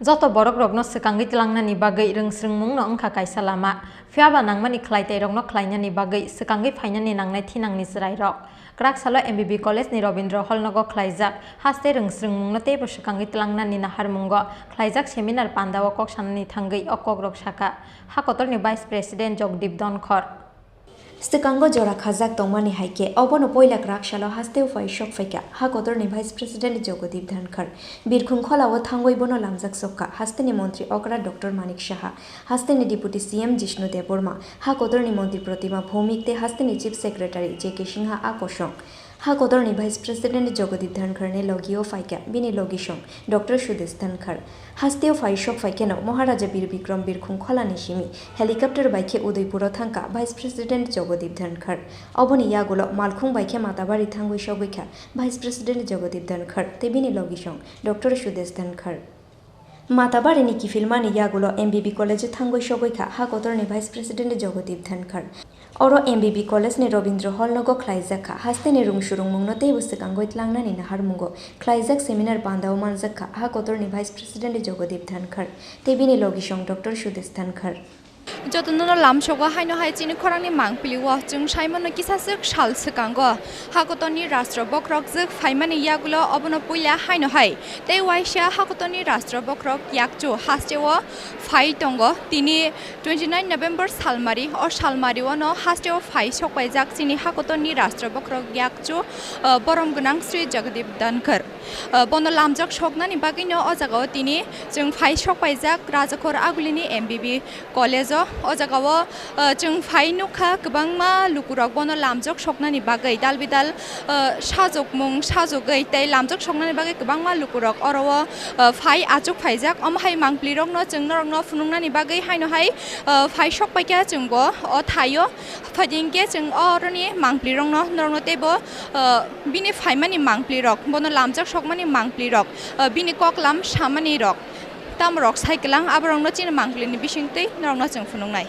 যত বড় রগ্ন সেকাঙ্গি tlangna ni bagay rengsrengmung no angkha kaisa lama fiaba nangmani khlaitai rogno khlaina ni bagay sekangi phaina ni nangnai thinangni srai rok krak salo MBB college ni Robindra Hall nogo khlaijak haste rengsrengmung no tebo sekangi tlangna ni naharmungo khlaijak seminar pandawo kok sanani thangai okok rok saka hakotor ni vice president Jogdeep Donkor Sekango jora khajak tongmani haike obono poila kraksalo hasteu fai shok faika hakotor ni vice president Jogdeep Donkor birkhung kholao thangoi bono lamjak sokka hasteni montri okra Dr. Manik Saha hasteni deputy CM Jishnu Deborma hakotor ni montri Protima Bhomikte hasteni chief secretary JK Singha akosong hakotor ni vice president Jogdeep Donkor ne logio faika bini logishong Dr. Sudesh Donkor hasteu fai shok faike no Maharaja Bir Bikram birkhung kholani simi helicopter baike Udaipuro thangka vice president Jogdeep Donkor oboni yagulo malkhung baike matabari thangoi shogikha vice president Jogdeep Donkor tebini logishong Dr. Sudesh Donkor Matabari ni kifilmani yagulo MBB college thangoi shogikha hakotor ni vice president Jogdeep Donkor Oro MBB college ni Robindra Hall nogo khlaijaka hasteni rungshurung mungno tebo sekangoi tlangna ni naharmungo khlaijak seminar bandao manjakha hakotor ni vice president Jogdeep Donkor tebini logishong Dr. Sudesh Donkor যতননো লামসগো হাইনো হাইচিনি খরাংনি মাংপিলিও जों साइमनो किसासक साल सकांगो हाकोतनि राष्ट्र बक्रक जक फाइमानि यागुलो अबनो पुइला हाइनो high ते वाइसा हाकोतनि राष्ट्र बक्रक याकचो हास्टेओ फाइ तंगो तिनि 29 November सालमारि अ सालमारिओ न हास्टेओ फाइ सकबाय जाक चिनि हाकोतनि राष्ट्र बक्रक याकचो बरम गनां श्री जगदीप धनखर बनो लामजक सकनानि बागिनो अ जागाव तिनि जों फाइ सकबाय जाक राजखर आगुलिनि एमबीबी कलेज o jagao जों फाइ नुखा गोबांमा लुकुरक बनो लामजक सकनानि बागै दालबिदाल साजकमुं साजगै तै लामजक सकनानि बागै गोबांमा लुकुरक अरव फाइ आजक फाइजाक अमहाय मांप्लिरकनो जोंनरकनो फुनुंनानि बागै हाइनो हाय फाइ सकबायका जोंबो अ थायो फादिंके जों अरनि मांप्लिरकनो नरनो तेबो बिनि फाइमानि मांप्लिरक बनो लामजक सकमानि मांप्लिरक बिनि ककलाम सामानि रक Tamrok cyclang abarongno chin manglini bishingte norongno जों फुनुंनाय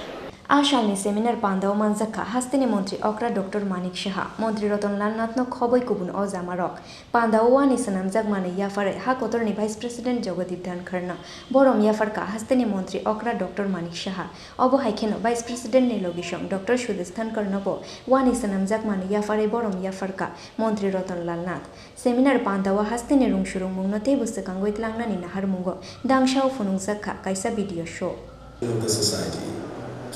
Ashalni seminar pandao manjakha hasteni montri okra Dr. Manik Saha montri Ratanlal Nathno khoboi kubun o jamarok pandao wani sanamjak mane yafare hakotor ni vice president Jogdeep Donkor na borom yafarka hasteni montri okra Dr. Manik Saha obo haikeno vice president ni logishong Dr. Sudesh Donkor nobo wani sanamjak mane yafare borom yafarka montri Ratanlal Nath seminar pandao hasteni rungshurung mungno tebo sekangoi tlangna ni naharmungo dangshao funungjakha kaisa video show the society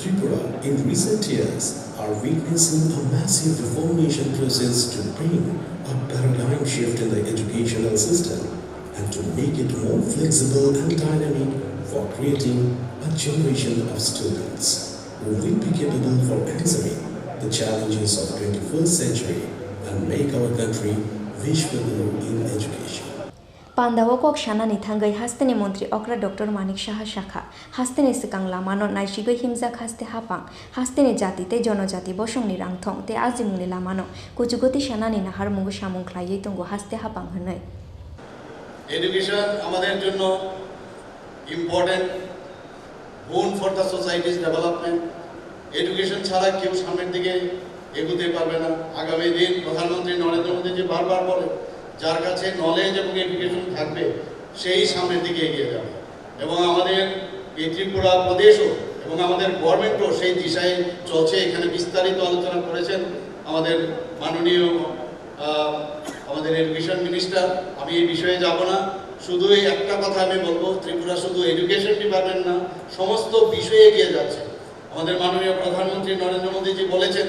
Tripura in recent years are witnessing a massive reformation process to bring a paradigm shift in the educational system and to make it more flexible and dynamic for creating a generation of students who will be capable for answering the challenges of the 21st century and make our country Vishwaguru in education. Pandawo kok shanani thangai hasteni montri okra Dr. Manik Saha Shakha hasteni sekang lamano naishigoi himjak haste hapang hasteni jatite jonojati bosongni rangthong te azimungni lamano kuchugoti shanani nahar mungo samung khlaiye tongo haste hapang honai Education আমাদের জন্য important boon for the society's development education ছাড়া কেউ সামনের দিকে এগোতে পারবে না আগামী দিন প্রধানমন্ত্রী নরেন্দ্র মোদী জি বারবার বলে যার কাছে নলেজ এবং এডুকেশন থাকবে সেই সামনের দিকে এগিয়ে যাবে এবং আমাদের এই ত্রিপুরা প্রদেশও এবং আমাদের গভর্নমেন্টও সেই দিশায় চলছে এখানে বিস্তারিত আলোচনা করেছেন আমাদের মাননীয় আমাদের এডুকেশন মিনিস্টার আমি এই বিষয়ে যাব না শুধু এই একটা কথা আমি বলবো ত্রিপুরা শুধু এডুকেশন ডিপার্টমেন্ট না সমস্ত বিষয়ে এগিয়ে যাচ্ছে আমাদের মাননীয় প্রধানমন্ত্রী নরেন্দ্র মোদী জি বলেছেন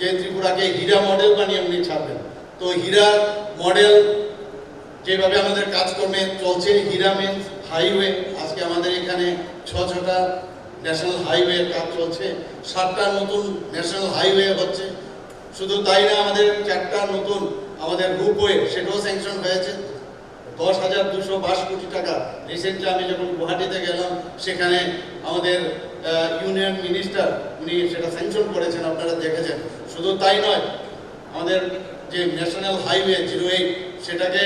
যে ত্রিপুরাকে হীরা মডেল বানিয়ে উনি ছাড়বেন তো হীরা মডেল যেভাবে আমাদের কাজকর্মে চলছে হীরা মিন্স হাইওয়ে আজকে আমাদের এখানে 6টা ন্যাশনাল হাইওয়ে কাজ চলছে 7টা নতুন ন্যাশনাল হাইওয়ে হচ্ছে শুধু তাই না আমাদের 4টা নতুন আমাদের রুপওয়ে সেটাও স্যাংশন হয়েছে 10,222 কোটি টাকা রিসেন্টলি আমি যখন গুয়াহাটিতে গেলাম সেখানে আমাদের ইউনিয়ন মিনিস্টার উনি সেটা স্যাংশন করেছেন আপনারা দেখেছেন শুধু তাই নয় আমাদের যে ন্যাশনাল হাইওয়ে 08 সেটাকে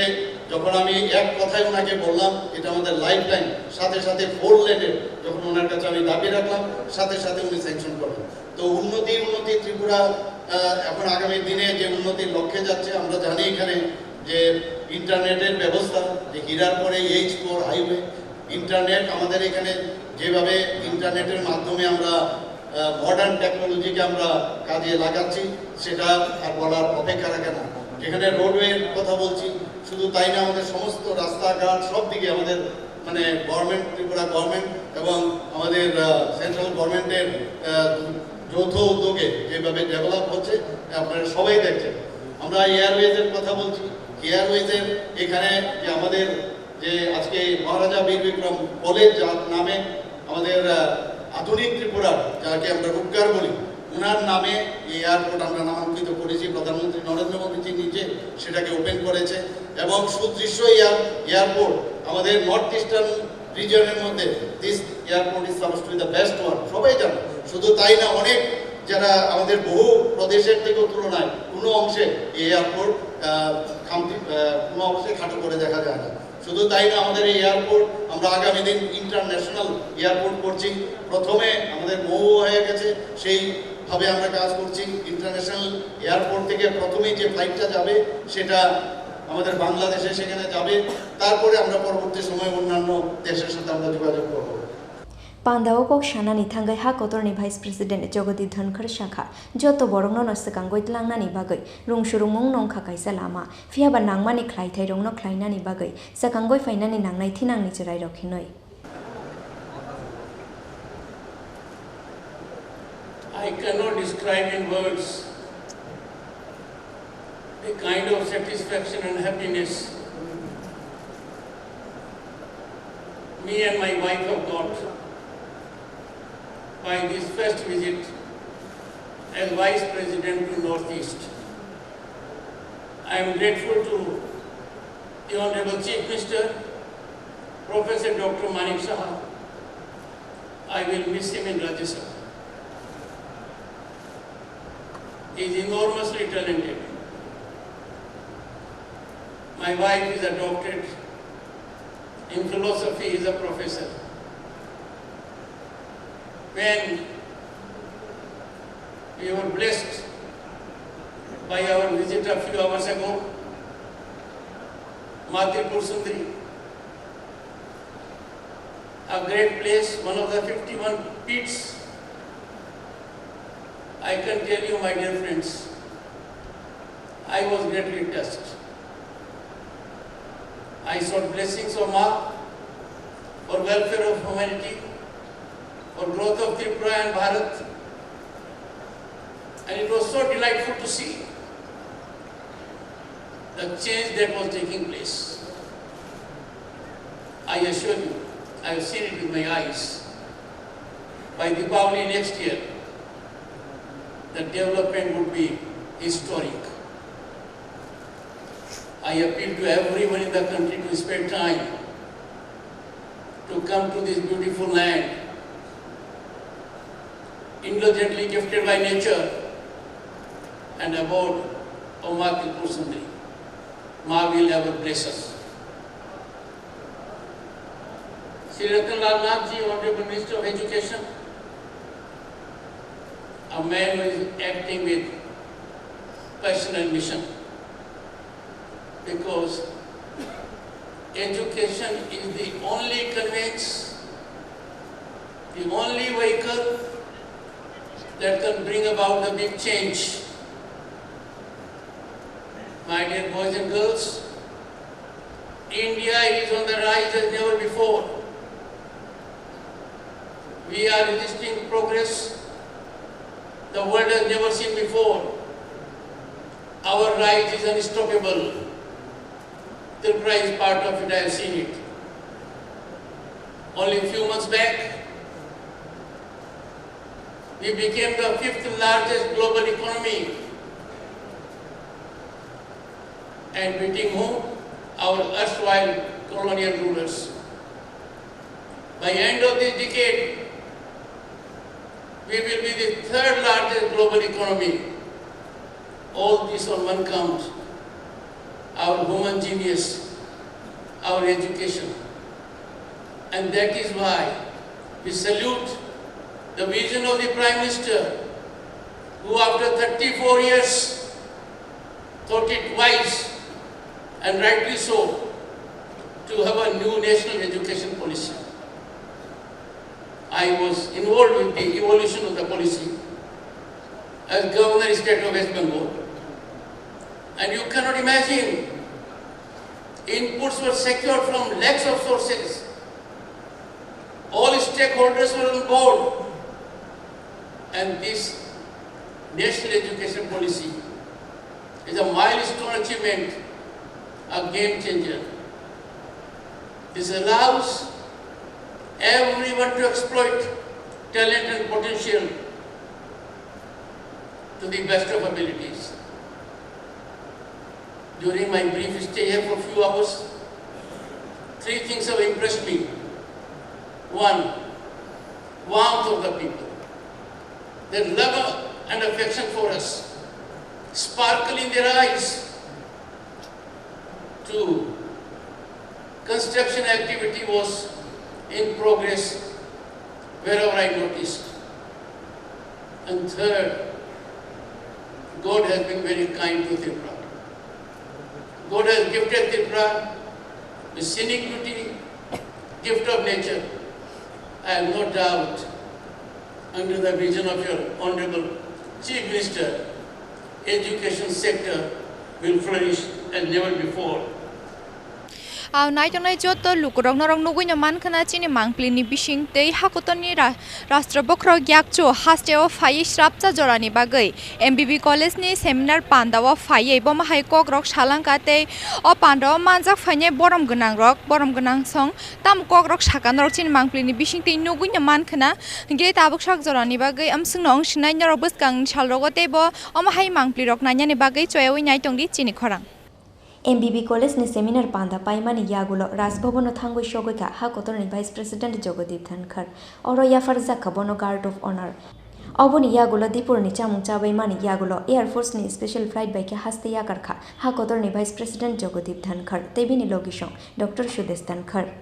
যখন আমি এক কথায় ওনাকে বললাম এটা আমাদের লাইফ টাইম সাথে সাথে 4 লেনের যখন ওনার কাছে আমি দাবি রাখলাম সাথে সাথে উনি স্যাংশন করলেন তো উন্নতি ত্রিপুরা এখন আগামী দিনে যে উন্নতির লক্ষ্যে যাচ্ছে আমরা জানি এখানে যে ইন্টারনেটের ব্যবস্থা যে হীরার পরে H4 হাইওয়ে ইন্টারনেট আমাদের এখানে যেভাবে ইন্টারনেটের মাধ্যমে আমরা মডার্ন টেকনোলজিকে আমরা কাজে লাগাচ্ছি সেটা আর বলার অপেক্ষা রাখে না। যেখানে রোডওয়ের কথা বলছি, শুধু তাই না, আমাদের সমস্ত রাস্তাঘাট সব দিকে আমাদের মানে গভর্নমেন্ট, ত্রিপুরা গভর্নমেন্ট এবং আমাদের সেন্ট্রাল গভর্নমেন্টের যৌথ উদ্যোগে যেভাবে ডেভেলপ হচ্ছে আপনারা সবাই দেখছেন। আমরা এয়ারওয়েজের কথা বলছি, এয়ারওয়েজের এখানে যে আমাদের যে আজকে মহারাজা বীর বিক্রম কলেজ যার নামে আমাদের আধুনিক ত্রিপুরার, যাকে আমরা রূপকার বলি, ওনার নামে এই এয়ারপোর্ট আমরা নামাঙ্কিত করেছি। প্রধানমন্ত্রী নরেন্দ্র মোদীজি নিজে সেটাকে ওপেন করেছে এবং সুদৃশ্য এয়ারপোর্ট আমাদের নর্থ ইস্টার্ন রিজনের মধ্যে this airport is suppose two B the best one, সবাই জানে। শুধু তাই না, অনেক যারা আমাদের বহু প্রদেশের থেকেও তুলনায় কোনো অংশে এই এয়ারপোর্ট কোনো অংশে খাটো করে দেখা যায় না। শুধু তাই না, আমাদের এই এয়ারপোর্ট আমরা আগামী দিন ইন্টারন্যাশনাল এয়ারপোর্ট করছি। প্রথমে আমাদের মৌ হয়ে গেছে, সেইভাবে আমরা কাজ করছি। ইন্টারন্যাশনাল এয়ারপোর্ট থেকে প্রথমেই যে ফ্লাইটটা যাবে সেটা আমাদের বাংলাদেশে সেখানে যাবে, তারপরে আমরা পরবর্তী সময়ে অন্যান্য দেশের সাথে আমরা যোগাযোগ করব। Pandao kok shanani thangai ha kotorni Vice President Jogadip Dhankar Shakha joto borongno no sakangoi tlangnani bagai rungshurungmung nongkha kaisa lama fiaba nangmani khlaithai rongno khlainani bagai sakangoi fainani nangnai thinangni cherai rokhinoi. I cannot describe in words the kind of satisfaction and happiness me and my wife have got by this first visit as Vice President to Northeast. I am grateful to the Honorable Chief Minister, Professor Dr. Manik Saha. I will miss him in Rajya Sabha. He is enormously talented. My wife is a doctorate in philosophy, he is a professor. When we were blessed by our visit a few hours ago, Matripur Sundari, a great place, one of the 51 peaks, I can tell you, my dear friends, I was greatly touched. I sought blessings of Ma for welfare of humanity, for growth of Tripura and Bharat, and it was so delightful to see the change that was taking place. I assure you, I have seen it with my eyes. By Deepavali next year, the development would be historic. I appeal to everyone in the country to spend time to come to this beautiful land, indulgently gifted by nature and abode of Matripur Sundari. Ma will ever bless us. Sri Ratanlal Nath Ji, Honorable Minister of Education, a man who is acting with passion and mission, because education is the only conveyance, the only vehicle that can bring about the big change. My dear boys and girls, India is on the rise as never before. We are registering progress the world has never seen before. Our rise is unstoppable. Tripura is part of it, I have seen it. Only a few months back, we became the 5th largest global economy. And beating whom? Our erstwhile colonial rulers. By end of this decade, we will be the 3rd largest global economy. All this on one count. Our human genius, our education. And that is why we salute the vision of the Prime Minister, who after 34 years thought it wise and rightly so to have a new national education policy. I was involved with the evolution of the policy as Governor State of West Bengal. And you cannot imagine, inputs were secured from lakhs of sources. All stakeholders were on board. And this national education policy is a milestone achievement, a game changer. This allows everyone to exploit talent and potential to the best of abilities. During my brief stay here for a few hours, 3 things have impressed me. 1, warmth of the people. Their love and affection for us sparkle in their eyes. 2, construction activity was in progress wherever I noticed. And 3rd, God has been very kind to Tripura. God has gifted Tripura with scenic beauty, gift of nature. I have no doubt, under the vision of your Honorable Chief Minister, education sector will flourish as never before. Nai jong nai jot to lukurok norong nugui no man khana chini mangpli ni bising tei hakotoni rashtra bokro gyakcho hasteo phai shrapcha jorani bagai MBB college ni seminar pandawa phai boma hai kokrok salangka tei o pandawa manjak phaine borom gonang song tam kokrok sakanor chini mangpli ni bising tei nugui no man khana ge tabuk sak jorani bagai amsung nong shnai norok buskang chalrogo tei bo oma hai mangpli rok nanyani bagai choyoi nai tongdi chini khorang MBB College ni seminar panda paimani yagulo Rajbhavan thangoi shogoika hakotor ni Vice President Jogodip Dhankar oro yafarza kabono Guard of Honor oboni yagulo Dipur ni chamung chabai mani yagulo Air Force ni special flight by ke haste yakarkha hakotor ni Vice President Jogodip Dhankar tebini logishong Dr. Sudesh Dhankar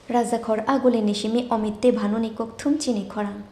Rajakhor agule nishimi Omite Bhanuni kok thumchini khorang